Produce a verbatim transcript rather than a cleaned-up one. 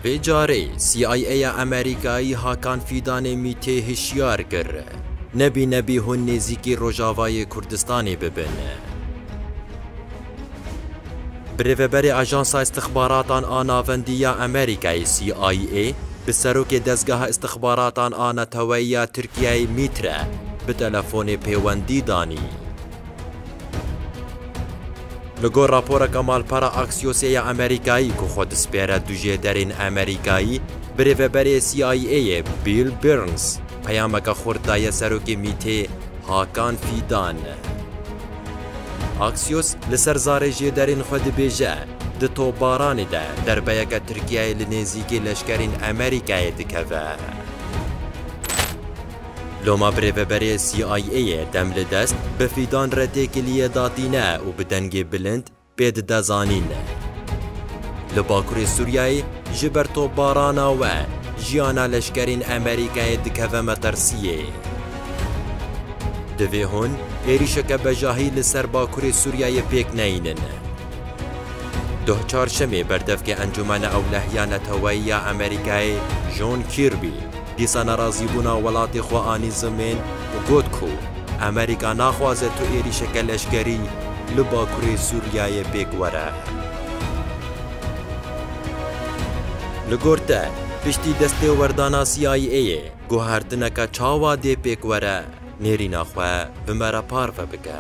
Vê carê C I A ya Amerîkayî Hakan Fîdanê mîtê hişyar kir, nebî nebî hûn nêzîkî Rojavayê Kurdistanê bibin. Birêveberê Ajansa Îstixbaratan a Navendî ya Amerîkayê C I A bi serokê Dezgeha Îstixbaratan a Neteweyî ya Tirkiyeyê mît re bi telefonê pêwendî danî. Li gor raporeke malpera Axiosê ya Amerîkayî ku xwe dispêre du jêderên Amerîkayî, birêveberê C I A yê Bill Burns peyameke xurt daye serokê mîtê Hakan Fîdan. Axios li ser zarê jêderên xwe dibêje, di topbaranê de derbeyeke Tirkiyeyê li nêzîkî leşkerên Amerîkayê dikeve. Loma birêveberê C I A yê dem li dest bi Fîdan re têkiliyê datîne û bi dengê bilind pê dide zanîn. Li Bakurê Sûriyeyê ji ber topbarana we jiyana leşkerên Amerîkayê dikeve metirsiyê. Divê hûn êrîşeke bejahî li ser Bakurê Sûriyeyê pêk neynin. Duh çarşemê berdevkê Encûmena Ewlehiya Neteweyî ya Amerîkayê John Kirby dîsa nerazîbûna welatê xwe anî zimên û got ku Amerîka naxwaze tu êrîşeke leşkerî li Bakurê Sûriyeyê pêk were. Li gor te, piştî destêwerdana C I A yê guhertineke çawa dê pêk were, nêrîna xwe bi me re parve bike.